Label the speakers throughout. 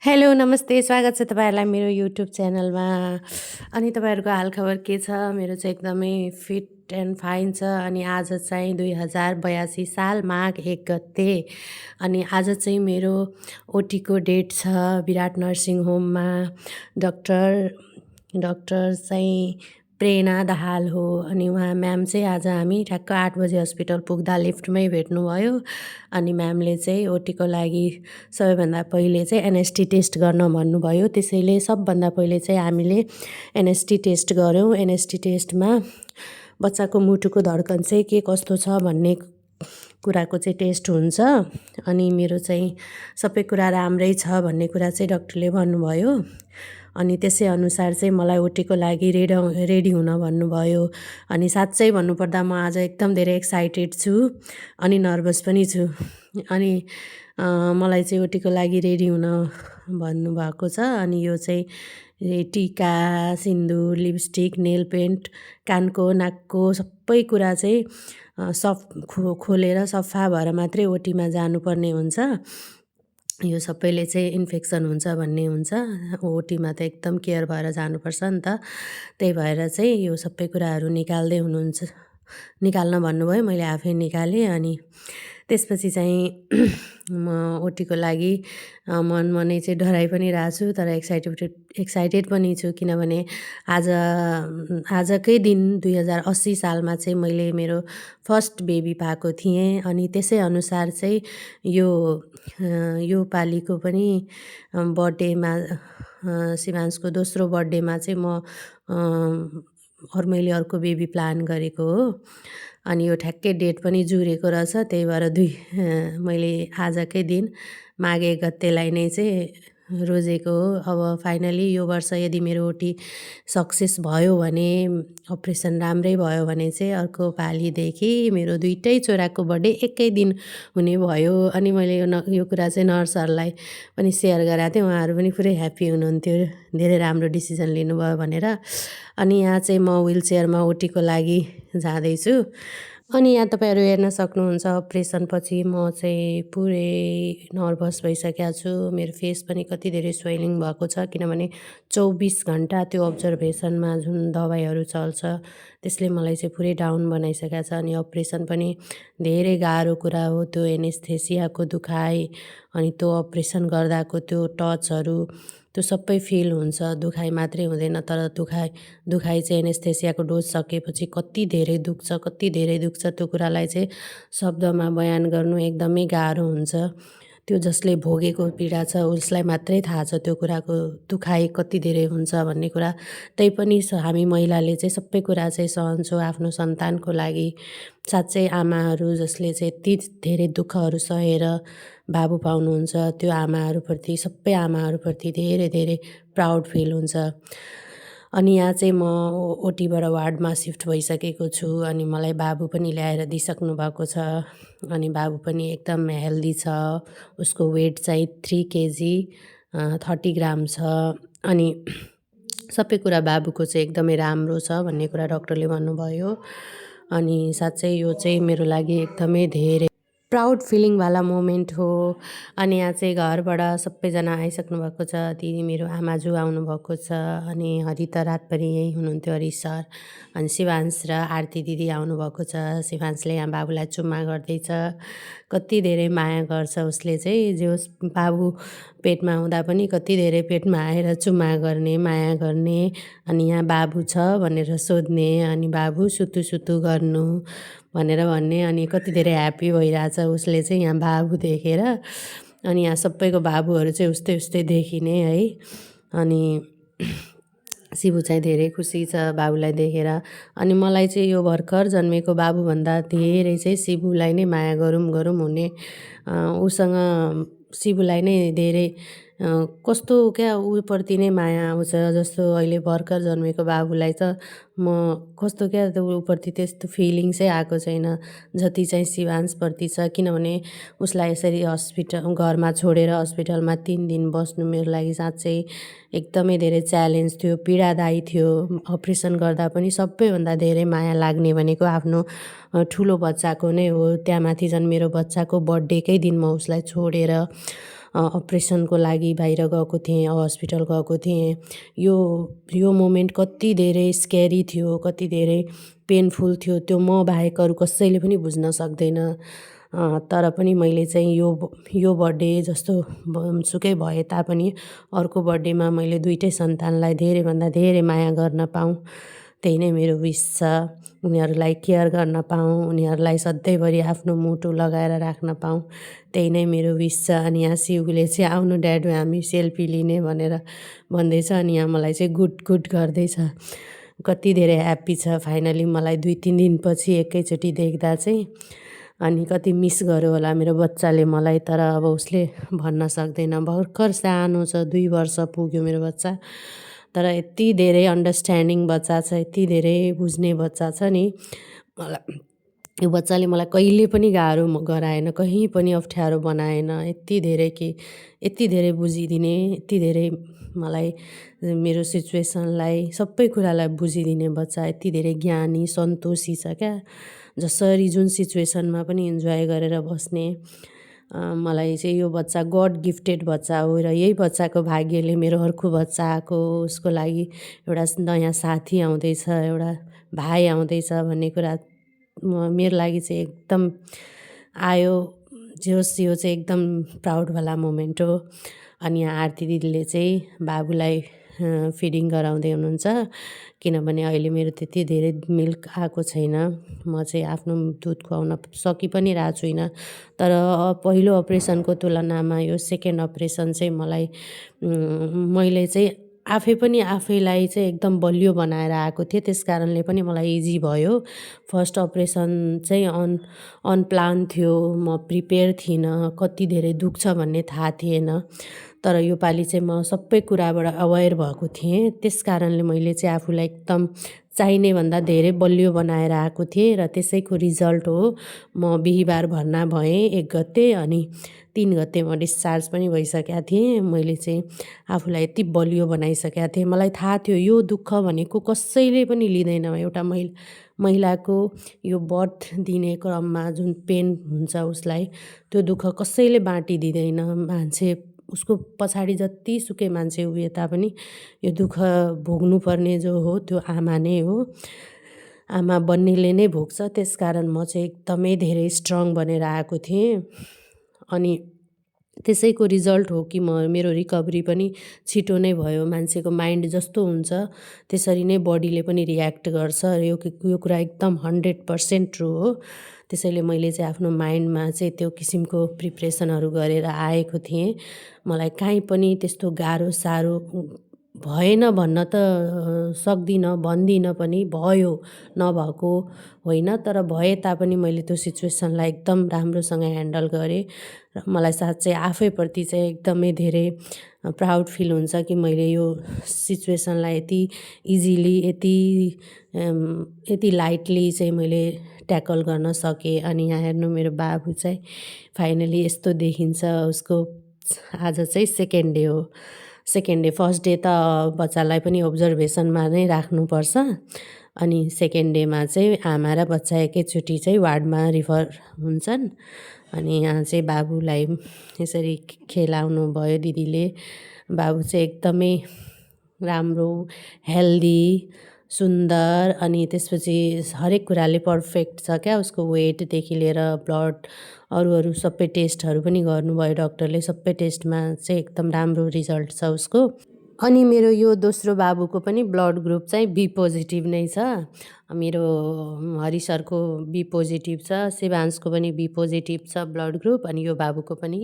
Speaker 1: Hello, नमस्ते, स्वागत छ तपाईँहरूलाई मेरो युट्युब च्यानलमा। अनि तपाईँहरूको हालखबर के छ? मेरो चाहिँ एकदमै फिट एन्ड फाइन छ। अनि आज चाहिँ 2082 साल माघ 1 गते अनि आज चाहिँ मेरो ओटीको डेट छ विराट नर्सिङ होममा। डक्टर डक्टर चाहिँ प्रेरणा दाहाल हो। अनि उहाँ म्याम चाहिँ आज हामी ठ्याक्क 8 बजे हस्पिटल पुग्दा लिफ्टमै भेट्नुभयो। अनि म्यामले चाहिँ ओटीको लागि सबैभन्दा पहिले चाहिँ एनएसटी टेस्ट गर्न भन्नुभयो। त्यसैले सबभन्दा पहिले चाहिँ हामीले एनएसटी टेस्ट गऱ्यौँ। एनएसटी टेस्टमा बच्चाको मुटुको धड्कन चाहिँ के कस्तो छ भन्ने कुराको चाहिँ टेस्ट हुन्छ। अनि मेरो चाहिँ सबै कुरा राम्रै छ भन्ने कुरा चाहिँ डक्टरले भन्नुभयो। अनि त्यसै अनुसार चाहिँ मलाई ओटीको लागि रेडी हुन भन्नुभयो। अनि साँच्चै भन्नुपर्दा म आज एकदम धेरै एक्साइटेड छु अनि नर्भस पनि छु। अनि मलाई चाहिँ ओटीको लागि रेडी हुन भन्नुभएको छ। अनि यो चाहिँ टिका, सिन्दुर, लिपस्टिक, नेल पेन्ट, कानको, नाकको सबै कुरा चाहिँ खोलेर सफा भएर मात्रै ओटीमा जानुपर्ने हुन्छ। यो सबैले चाहिँ इन्फेक्सन हुन्छ भन्ने हुन्छ। ओटीमा त एकदम केयर भएर जानुपर्छ नि त। त्यही भएर चाहिँ यो सबै कुराहरू निकाल्न भन्नुभयो। मैले आफै निकालेँ। अनि त्यसपछि चाहिँ म ओटीको लागि मनै चाहिँ डराइ पनि रहेको छु, तर एक्साइटेड पनि छु। किनभने आजकै दिन 2080 सालमा चाहिँ मैले मेरो फर्स्ट बेबी पाएको थिएँ। अनि त्यसै अनुसार चाहिँ यो पालिको पनि बर्थडेमा शिवांशको दोस्रो बर्थडेमा चाहिँ मैले अर्को बेबी प्लान गरेको हो। अनि यो ठ्याक्कै डेट पनि जुरेको रहेछ। त्यही भएर मैले आजकै दिन माघ 1 गतेलाई नै चाहिँ रोजेको हो। अब फाइनली यो वर्ष यदि मेरो ओटी सक्सेस भयो भने, अपरेसन राम्रै भयो भने चाहिँ अर्को पालिदेखि मेरो दुइटै छोराको बर्थडे एकै दिन हुने भयो। अनि मैले यो कुरा चाहिँ नर्सहरूलाई पनि सेयर गरेको थिएँ। उहाँहरू पनि पुरै ह्याप्पी हुनुहुन्थ्यो, धेरै राम्रो डिसिजन लिनुभयो भनेर। अनि यहाँ चाहिँ म व्हिल चेयरमा ओटीको लागि जाँदैछु। अनि यहाँ तपाईँहरू हेर्न सक्नुहुन्छ अपरेसनपछि म चाहिँ पुरै नर्भस भइसकेको छु। मेरो फेस पनि कति धेरै स्वेलिङ भएको छ, किनभने 24 घन्टा त्यो अब्जर्भेसनमा जुन दबाईहरू चल्छ त्यसले मलाई चाहिँ पुरै डाउन बनाइसकेको छ। अनि अपरेसन पनि धेरै गाह्रो कुरा हो। त्यो एनेस्थेसियाको दुखाइ, अनि त्यो अपरेसन गर्दाको त्यो टचहरू, त्यो सबै फिल हुन्छ। दुखाइ मात्रै हुँदैन, तर दुखाइ चाहिँ एनेस्थेसियाको डोज सकेपछि कति धेरै दुख्छ त्यो कुरालाई चाहिँ शब्दमा बयान गर्नु एकदमै गाह्रो हुन्छ। त्यो जसले भोगेको पीडा छ उसलाई मात्रै थाहा छ त्यो कुराको दुखाइ कति धेरै हुन्छ भन्ने कुरा। तैपनि हामी महिलाले चाहिँ सबै कुरा चाहिँ सहन्छौँ आफ्नो सन्तानको लागि। साँच्चै आमाहरू जसले चाहिँ यति धेरै दुःखहरू सहेर बाबु पाउनुहुन्छ, त्यो आमाहरूप्रति, सबै आमाहरूप्रति धेरै धेरै प्राउड फिल हुन्छ। अनि यहाँ चाहिँ म ओटीबाट वार्डमा सिफ्ट भइसकेको छु। अनि मलाई बाबु पनि ल्याएर दिइसक्नु भएको छ। अनि बाबु पनि एकदम हेल्दी छ। उसको वेट चाहिँ 3 केजी 30 ग्राम छ। अनि सबै कुरा बाबुको चाहिँ एकदमै राम्रो छ भन्ने कुरा डक्टरले भन्नुभयो। अनि साँच्चै यो चाहिँ मेरो लागि एकदमै धेरै प्राउड फिलिङवाला मोमेन्ट हो। अनि यहाँ चाहिँ घरबाट सबैजना आइसक्नु भएको छ। दिदी मेरो आमाजु आउनुभएको छ। अनि हरित रात पनि यहीँ हुनुहुन्थ्यो, हरि सर। अनि शिवांश र आरती दिदी आउनुभएको छ। शिवांशले यहाँ बाबुलाई चुम्मा गर्दैछ। कति धेरै माया गर्छ उसले चाहिँ। जे होस्, बाबु पेटमा हुँदा पनि कति धेरै पेटमा आएर चुम्मा गर्ने, माया गर्ने, अनि यहाँ बाबु छ भनेर सोध्ने, अनि बाबु सुतु गर्नु भनेर भन्ने। अनि कति धेरै ह्याप्पी भइरहेछ उसले चाहिँ यहाँ बाबु देखेर। अनि यहाँ सबैको बाबुहरू चाहिँ उस्तै देखिने है। अनि शिवु चाहिँ धेरै खुसी छ बाबुलाई देखेर। अनि मलाई चाहिँ यो भर्खर जन्मेको बाबुभन्दा धेरै चाहिँ शिवुलाई नै माया गरौँ हुने, उसँग शिवुलाई नै धेरै कस्तो क्या उप्रति नै माया आउँछ। जस्तो अहिले भर्खर जन्मेको बाबुलाई त म कस्तो क्या त्यो उप्रति त्यस्तो फिलिङ चाहिँ आएको छैन जति चाहिँ शिवांशप्रति छ। किनभने उसलाई यसरी घरमा छोडेर हस्पिटलमा 3 दिन बस्नु मेरो लागि साँच्चै एकदमै धेरै च्यालेन्ज थियो, पीडादायी थियो। अपरेसन गर्दा पनि सबैभन्दा धेरै माया लाग्ने भनेको आफ्नो ठुलो बच्चाको नै हो। त्यहाँ माथि झन् मेरो बच्चाको बर्थडेकै दिन म उसलाई छोडेर अपरेसनको लागि बाहिर गएको थिएँ, हस्पिटल गएको थिएँ। यो मोमेन्ट कति धेरै स्क्यारी थियो, कति धेरै पेनफुल थियो, त्यो म बाहेक अरू कसैले पनि बुझ्न सक्दैन। तर पनि मैले चाहिँ यो बर्थडे जस्तो सुकै भए तापनि अर्को बर्थडेमा मैले दुइटै सन्तानलाई धेरैभन्दा धेरै माया गर्न पाऊँ, त्यही नै मेरो विस छ। उनीहरूलाई केयर गर्न पाऊँ, उनीहरूलाई सधैँभरि आफ्नो मुटु लगाएर राख्न पाऊँ, त्यही नै मेरो विस छ। अनि यहाँ शिवले चाहिँ आउनु ड्याड हामी सेल्फी लिने भनेर भन्दैछ। अनि यहाँ मलाई चाहिँ गुड गर्दैछ। कति धेरै ह्याप्पी छ फाइनली मलाई 2-3 दिनपछि एकैचोटि देख्दा चाहिँ। अनि कति मिस गर्यो होला मेरो बच्चाले मलाई, तर अब उसले भन्न सक्दैन। भर्खर सानो छ, 2 वर्ष पुग्यो मेरो बच्चा, तर यति धेरै अन्डरस्ट्यान्डिङ बच्चा छ, यति धेरै बुझ्ने बच्चा छ नि। मलाई यो बच्चाले मलाई कहिले पनि गाह्रो गराएन, कहीँ पनि अप्ठ्यारो बनाएन। यति धेरै बुझिदिने, यति धेरै मलाई मेरो सिचुएसनलाई सबै कुरालाई बुझिदिने बच्चा, यति धेरै ज्ञानी सन्तोषी छ क्या। जसरी जुन सिचुएसनमा पनि इन्जोय गरेर बस्ने। मलाई चाहिँ यो बच्चा गड गिफ्टेड बच्चा हो र यही बच्चाको भाग्यले मेरो अर्को बच्चा आएको, उसको लागि एउटा नयाँ साथी आउँदैछ, एउटा भाइ आउँदैछ भन्ने कुरा मेरो लागि चाहिँ एकदम आयो। यो चाहिँ एकदम प्राउडवाला मोमेन्ट हो। अनि यहाँ आरती दिदीले चाहिँ बाबुलाई फिडिङ गराउँदै हुनुहुन्छ, किनभने अहिले मेरो त्यति धेरै मिल्क आएको छैन। म चाहिँ आफ्नो दुध खुवाउन सकि पनि रहेको छुइनँ। तर पहिलो अपरेसनको तुलनामा यो सेकेन्ड अपरेसन चाहिँ मैले चाहिँ आफै पनि आफैलाई चाहिँ एकदम बलियो बनाएर आएको थिएँ, त्यस कारणले पनि मलाई इजी भयो। फर्स्ट अपरेसन चाहिँ अनप्लान थियो, म प्रिपेयर थिइनँ, कति धेरै दुख्छ भन्ने थाहा थिएन। तर योपालि चाहिँ म सबै कुराबाट अवेर भएको थिएँ, त्यस कारणले मैले चाहिँ आफूलाई एकदम चाहिने भन्दा धेरै बलियो बनाएर आएको थिएँ र त्यसैको रिजल्ट हो। म बिहिबार भर्ना भएँ 1 गते, अनि 3 गते म डिस्चार्ज पनि भइसकेका थिएँ। मैले चाहिँ आफूलाई यति बलियो बनाइसकेका थिएँ। मलाई थाहा थियो यो दुःख भनेको कसैले पनि लिँदैन। एउटा महिलाको यो बर्थ दिने क्रममा जुन पेन हुन्छ उसलाई, त्यो दुःख कसैले बाँटिदिँदैन। मान्छे उसको पछाडि जतिसुकै मान्छे उभिए तापनि यो दुःख भोग्नुपर्ने जो हो त्यो आमा नै हो, आमा बन्नेले नै भोग्छ। त्यसकारण म चाहिँ एकदमै धेरै स्ट्रङ बनेर आएको थिएँ। अनि त्यसैको रिजल्ट हो कि मेरो रिकभरी पनि छिटो नै भयो। मान्छेको माइन्ड जस्तो हुन्छ त्यसरी नै बडीले पनि रियाक्ट गर्छ। यो कुरा एकदम 100% ट्रु हो। त्यसैले मैले चाहिँ आफ्नो माइन्डमा चाहिँ त्यो किसिमको प्रिपरेसनहरू गरेर आएको थिएँ। मलाई काहीँ पनि त्यस्तो गाह्रो साह्रो भएन भन्न त सक्दिनँ, भन्दिनँ पनि, भयो नभएको होइन। तर भए तापनि मैले त्यो सिचुएसनलाई एकदम राम्रोसँग ह्यान्डल गरेँ र मलाई साँच्चै आफैप्रति चाहिँ एकदमै धेरै प्राउड फिल हुन्छ कि मैले यो सिचुएसनलाई यति इजिली, यति लाइटली चाहिँ मैले ट्याकल गर्न सकेँ। अनि यहाँ हेर्नु मेरो बाबु चाहिँ फाइनली यस्तो देखिन्छ। उसको आज चाहिँ सेकेन्ड डे हो। सेकेन्ड डे, फर्स्ट डे त बच्चालाई पनि अब्जर्भेसनमा नै राख्नुपर्छ। अनि सेकेन्ड डेमा चाहिँ आमा र बच्चा एकैचोटि चाहिँ वार्डमा रिफर हुन्छन्। अनि यहाँ चाहिँ बाबुलाई यसरी खेलाउनु भयो दिदीले। बाबु चाहिँ एकदमै राम्रो, हेल्दी, सुन्दर, अनि त्यसपछि हरेक कुराले पर्फेक्ट छ क्या। उसको वेटदेखि लिएर ब्लड अरू सबै टेस्टहरू पनि गर्नुभयो डक्टरले। सबै टेस्टमा चाहिँ एकदम राम्रो रिजल्ट छ उसको। अनि मेरो यो दोस्रो बाबुको पनि ब्लड ग्रुप चाहिँ बी पोजिटिभ नै छ। मेरो हरि सरको बी पोजिटिभ छ, शिवांशको पनि बी पोजिटिभ छ ब्लड ग्रुप, अनि यो बाबुको पनि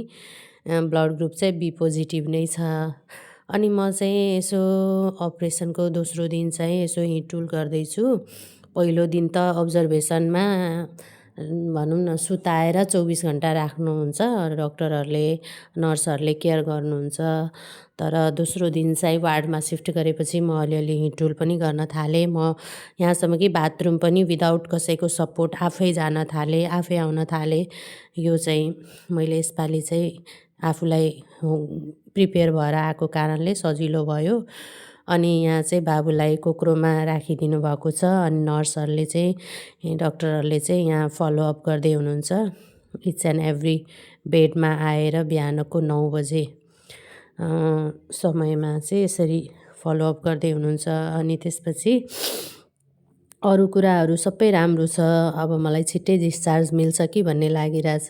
Speaker 1: ब्लड ग्रुप चाहिँ बी पोजिटिभ नै छ। अनि म चाहिँ यसो अपरेसनको दोस्रो दिन चाहिँ यसो हिँडडुल गर्दैछु। पहिलो दिन त अब्जर्भेसनमा भनौँ न सुताएर 24 घन्टा राख्नुहुन्छ डक्टरहरूले, नर्सहरूले केयर गर्नुहुन्छ। तर दोस्रो दिन चाहिँ वार्डमा सिफ्ट गरेपछि म अलिअलि हिँडडुल पनि गर्न थालेँ। म यहाँसम्म कि बाथरुम पनि विदाउट कसैको सपोर्ट आफै जान थालेँ, आफै आउन थालेँ। यो चाहिँ मैले यसपालि चाहिँ आफूलाई प्रिपेयर भएर आएको कारणले सजिलो भयो। अनि यहाँ चाहिँ बाबुलाई कोक्रोमा राखिदिनु भएको छ। अनि नर्सहरूले चाहिँ, डक्टरहरूले चाहिँ यहाँ फलोअप गर्दै हुनुहुन्छ इच एन्ड एभ्री बेडमा आएर बिहानको 9 बजे समयमा चाहिँ यसरी फलोअप गर्दै हुनुहुन्छ। अनि त्यसपछि अरू कुराहरू सबै राम्रो छ। अब मलाई छिट्टै डिस्चार्ज मिल्छ कि भन्ने लागिरहेछ।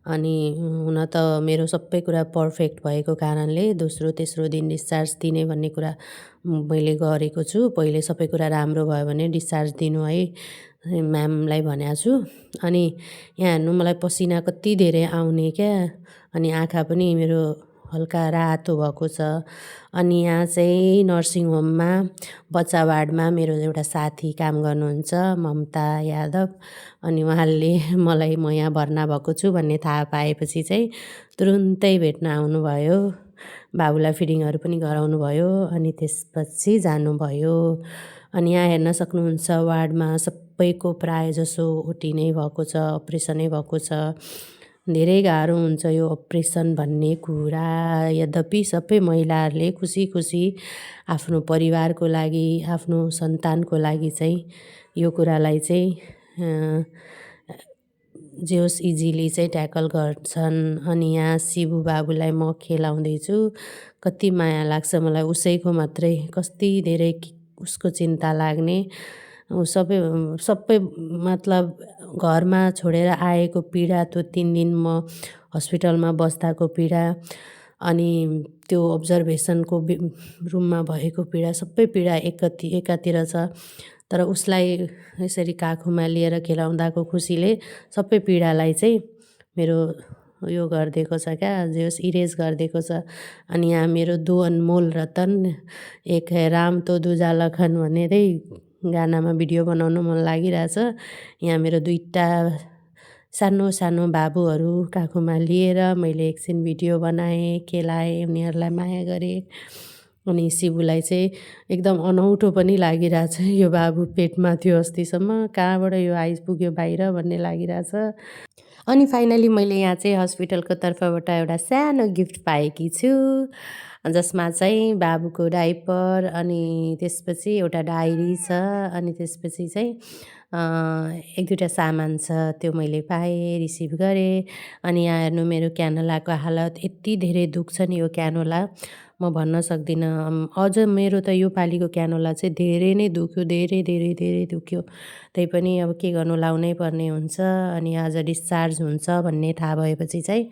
Speaker 1: अनि हुन त मेरो सबै कुरा पर्फेक्ट भएको कारणले दोस्रो तेस्रो दिन डिस्चार्ज दिने भन्ने कुरा मैले गरेको छु। पहिले सबै कुरा राम्रो भयो भने डिस्चार्ज दिनु है म्यामलाई भनेको छु। अनि यहाँ हेर्नु मलाई पसिना कति धेरै आउने क्या। अनि आँखा पनि मेरो हल्का रातो भएको छ। अनि यहाँ चाहिँ नर्सिङ होममा बच्चा वार्डमा मेरो एउटा साथी काम गर्नुहुन्छ, ममता यादव। अनि उहाँले मलाई म यहाँ भर्ना भएको छु भन्ने थाहा पाएपछि चाहिँ तुरुन्तै भेट्न आउनुभयो। बाबुलाई फिडिङहरू पनि गराउनु भयो। अनि त्यसपछि जानुभयो। अनि यहाँ हेर्न सक्नुहुन्छ वार्डमा सबैको प्रायःजसो ओटी नै भएको छ, अपरेसनै भएको छ। धेरै गाह्रो हुन्छ यो अपरेसन भन्ने कुरा। यद्यपि सबै महिलाहरूले खुसी खुसी आफ्नो परिवारको लागि, आफ्नो सन्तानको लागि चाहिँ यो कुरालाई चाहिँ जे होस् इजिली चाहिँ ट्याकल गर्छन्। अनि यहाँ शिबु बाबुलाई म खेलाउँदैछु। कति माया लाग्छ मलाई उसैको मात्रै, कति धेरै उसको चिन्ता लाग्ने। सबै मतलब घरमा छोडेर आएको पीडा, त्यो 3 दिन म हस्पिटलमा बस्दाको पीडा, अनि त्यो अब्जर्भेसनको रुममा भएको पीडा, सबै पीडा एकातिर छ। तर उसलाई यसरी काखुमा लिएर खेलाउँदाको खुसीले सबै पीडालाई चाहिँ मेरो यो गरिदिएको छ क्या, जे होस् इरेज गरिदिएको छ। अनि यहाँ मेरो दो अनमोल रतन, एक है राम तो दुजा लखन भनेरै गानामा भिडियो बनाउनु मन लागिरहेछ। यहाँ मेरो 2टा सानो सानो बाबुहरू काखुमा लिएर मैले एकछिन भिडियो बनाएँ, खेलाएँ, उनीहरूलाई माया गरेँ। अनि शिबुलाई चाहिँ एकदम अनौठो पनि लागिरहेछ। यो बाबु पेटमा थियो अस्तिसम्म, कहाँबाट यो आइपुग्यो बाहिर भन्ने लागिरहेछ। अनि फाइनली मैले यहाँ चाहिँ हस्पिटलको तर्फबाट एउटा सानो गिफ्ट पाएकी छु, जसमा चाहिँ बाबुको डाइपर, अनि त्यसपछि एउटा डायरी छ, अनि त्यसपछि चाहिँ 1-2टा सामान छ। त्यो मैले पाएँ, रिसिभ गरेँ। अनि यहाँ हेर्नु मेरो क्यानोलाको हालत यति धेरै दुख्छ नि, यो क्यानोला म भन्न सक्दिनँ। अझ मेरो त यो पालिको क्यानोला चाहिँ धेरै नै दुख्यो, धेरै धेरै धेरै दुख्यो। त्यही पनि अब के गर्नु, लाउनै पर्ने हुन्छ। अनि आज डिस्चार्ज हुन्छ भन्ने थाहा भएपछि चाहिँ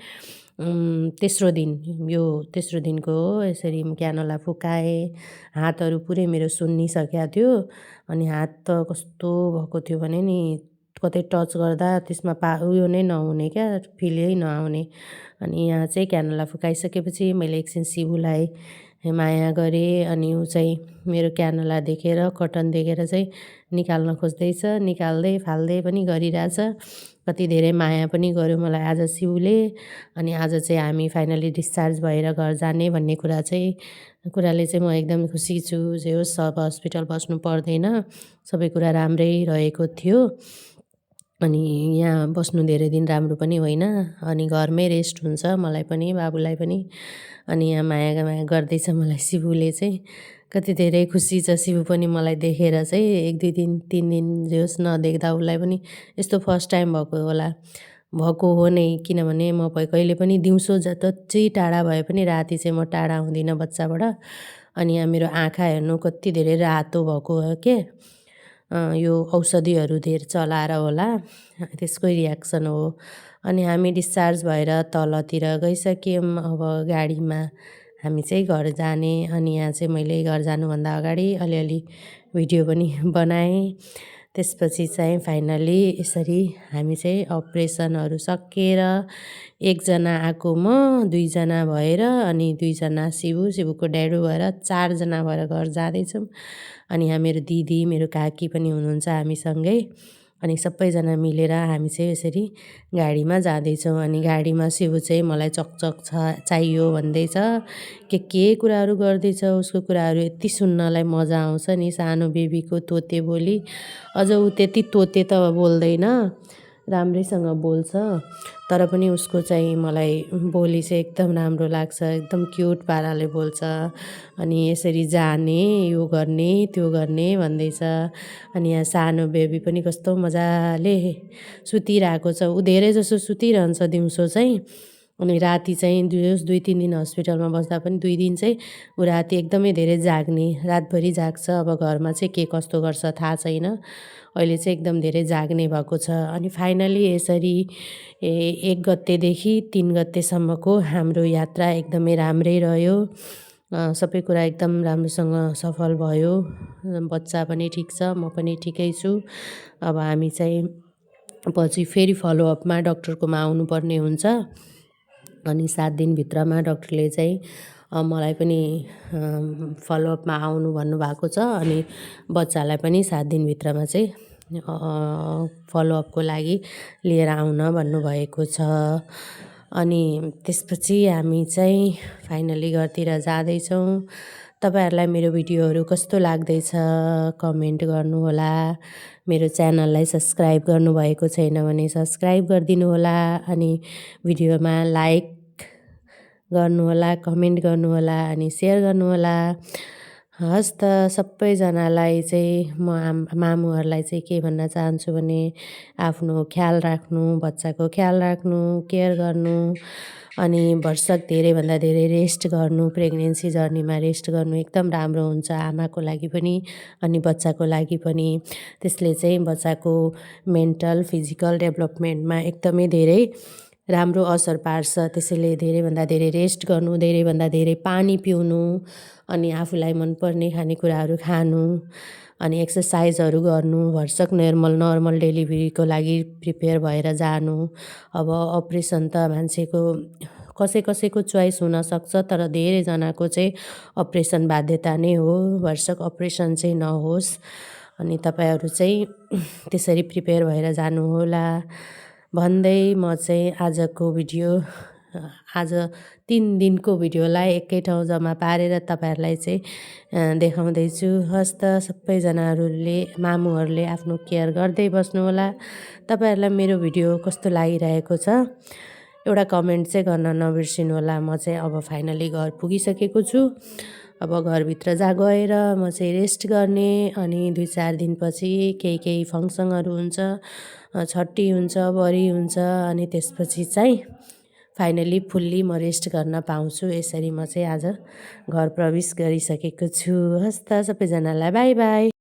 Speaker 1: तेस्रो दिनको हो, यसरी क्यानोला फुकाएँ। हातहरू पुरै मेरो सुन्निसकेको थियो। अनि हात त कस्तो भएको थियो भने नि, कतै टच गर्दा त्यसमा उयो नै नहुने क्या, फिलै नआउने। अनि यहाँ चाहिँ क्यानोला फुकाइसकेपछि मैले एकछिन शिबुलाई माया गरेँ। अनि ऊ चाहिँ मेरो क्यानोला देखेर, कटन देखेर चाहिँ निकाल्न खोज्दैछ, निकाल्दै फाल्दै पनि गरिरहेछ। कति धेरै माया पनि गर्यो मलाई आज शिबुले। अनि आज चाहिँ हामी फाइनली डिस्चार्ज भएर घर जाने भन्ने कुराले चाहिँ म एकदम खुसी छु। जे होस् अब हस्पिटल बस्नु पर्दैन, सबै कुरा राम्रै रहेको थियो। अनि यहाँ बस्नु धेरै दिन राम्रो पनि होइन। अनि घरमै रेस्ट हुन्छ मलाई पनि, बाबुलाई पनि। अनि यहाँ माया गर्दैछ मलाई शिबुले चाहिँ। कति धेरै खुसी छ शिबु पनि मलाई देखेर चाहिँ। 1-2 दिन 3 दिन जे होस् नदेख्दा उसलाई पनि यस्तो फर्स्ट टाइम भएको हो नै। किनभने म कहिले पनि दिउँसो जति टाढा भए पनि राति चाहिँ म टाढा हुँदिनँ बच्चाबाट। अनि यहाँ मेरो आँखा हेर्नु कति धेरै रातो भएको हो के, यो औषधिहरू धेरै चलाएर होला, त्यसकै रियाक्सन हो। अनि हामी डिस्चार्ज भएर तलतिर गइसक्यौँ। अब गाडीमा हामी चाहिँ घर जाने। अनि यहाँ चाहिँ मैले घर जानुभन्दा अगाडि अलिअलि भिडियो पनि बनाएँ। त्यसपछि चाहिँ फाइनली यसरी हामी चाहिँ अपरेसनहरू सकेर, 1जना आएको म, 2जना भएर, अनि 2जना शिबुको ड्याडु भएर 4जना भएर घर जाँदैछौँ। अनि यहाँ मेरो दिदी, मेरो काकी पनि हुनुहुन्छ हामीसँगै। अनि सबैजना मिलेर हामी चाहिँ यसरी गाडीमा जाँदैछौँ। अनि गाडीमा शिबु चाहिँ मलाई चकचक चाहियो भन्दैछ, के कुराहरू गर्दैछ। उसको कुराहरू यति सुन्नलाई मजा आउँछ नि, सानो बेबीको तोते बोली। अझ ऊ त्यति तोते त बोल्दैन, राम्रैसँग बोल्छ तर पनि उसको चाहिँ मलाई बोली चाहिँ एकदम राम्रो लाग्छ। एकदम क्युट पाराले बोल्छ अनि यसरी जाने, यो गर्ने, त्यो गर्ने भन्दैछ। अनि यहाँ सानो बेबी पनि कस्तो मजाले सुतिरहेको छ। ऊ धेरै जसो सुतिरहन्छ दिउँसो चाहिँ। अनि राति चाहिँ 2-3 दिन हस्पिटलमा बस्दा पनि 2 दिन चाहिँ ऊ राति एकदमै धेरै जाग्ने, रातभरि जाग्छ। अब घरमा चाहिँ के कस्तो गर्छ थाहा छैन। अहिले चाहिँ एकदम धेरै जाग्ने भएको छ। अनि फाइनली यसरी 1 गतेदेखि 3 गतेसम्मको हाम्रो यात्रा एकदमै राम्रै रह्यो। सबै कुरा एकदम राम्रोसँग सफल भयो। बच्चा पनि ठिक छ, म पनि ठिकै छु। अब हामी चाहिँ पछि फेरि फलोअपमा डक्टरकोमा आउनुपर्ने हुन्छ। अनि 7 दिनभित्रमा डक्टरले चाहिँ मलाई पनि फलोअपमा आउनु भन्नुभएको छ। अनि बच्चालाई पनि 7 दिनभित्रमा चाहिँ फलोअपको लागि लिएर आउन भन्नुभएको छ। अनि त्यसपछि हामी चाहिँ फाइनली घरतिर जाँदैछौँ। तपाईँहरूलाई मेरो भिडियोहरू कस्तो लाग्दैछ कमेन्ट गर्नुहोला। मेरो च्यानललाई सब्सक्राइब गर्नुभएको छैन भने सब्सक्राइब गरिदिनुहोला। अनि भिडियोमा लाइक गर्नुहोला, कमेन्ट गर्नुहोला अनि सेयर गर्नुहोला। हस् त सबैजनालाई चाहिँ म मामुहरूलाई चाहिँ के भन्न चाहन्छु भने आफ्नो ख्याल राख्नु, बच्चाको ख्याल राख्नु, केयर गर्नु अनि भरसक धेरैभन्दा धेरै रेस्ट गर्नु। प्रेग्नेन्सी जर्नीमा रेस्ट गर्नु एकदम राम्रो हुन्छ आमाको लागि पनि अनि बच्चाको लागि पनि। त्यसले चाहिँ बच्चाको मेन्टल, फिजिकल डेभलपमेन्टमा एकदमै धेरै राम्रो असर पार्छ। त्यसैले धेरैभन्दा धेरै रेस्ट गर्नु, धेरैभन्दा धेरै पानी पिउनु अनि आफूलाई मनपर्ने खानेकुराहरू खानु अनि एक्सर्साइजहरू गर्नु। भरसक नर्मल डेलिभरीको लागि प्रिपेयर भएर जानु। अब अपरेसन त मान्छेको कसैको चोइस हुनसक्छ तर धेरैजनाको चाहिँ अपरेसन बाध्यता नै हो। भरसक अपरेसन चाहिँ नहोस् अनि तपाईँहरू चाहिँ त्यसरी प्रिपेयर भएर जानुहोला भन्दै म चाहिँ आजको भिडियो आज 3 दिनको भिडियोलाई एकै ठाउँ जम्मा पारेर तपाईँहरूलाई चाहिँ देखाउँदैछु। हस् त सबैजनाहरूले मामुहरूले आफ्नो केयर गर्दै बस्नुहोला। तपाईँहरूलाई मेरो भिडियो कस्तो लागिरहेको छ एउटा कमेन्ट चाहिँ गर्न नबिर्सिनुहोला। म चाहिँ अब फाइनली घर पुगिसकेको छु। अब घरभित्र गएर म चाहिँ रेस्ट गर्ने अनि 2-4 दिनपछि केही फङ्सनहरू हुन्छ, छट्टी हुन्छ, बरी हुन्छ अनि त्यसपछि चाहिँ फाइनली फुल्ली म रेस्ट गर्न पाउँछु। यसरी म चाहिँ आज घर प्रवेश गरिसकेको छु। हस् त सबैजनालाई बाई बाई।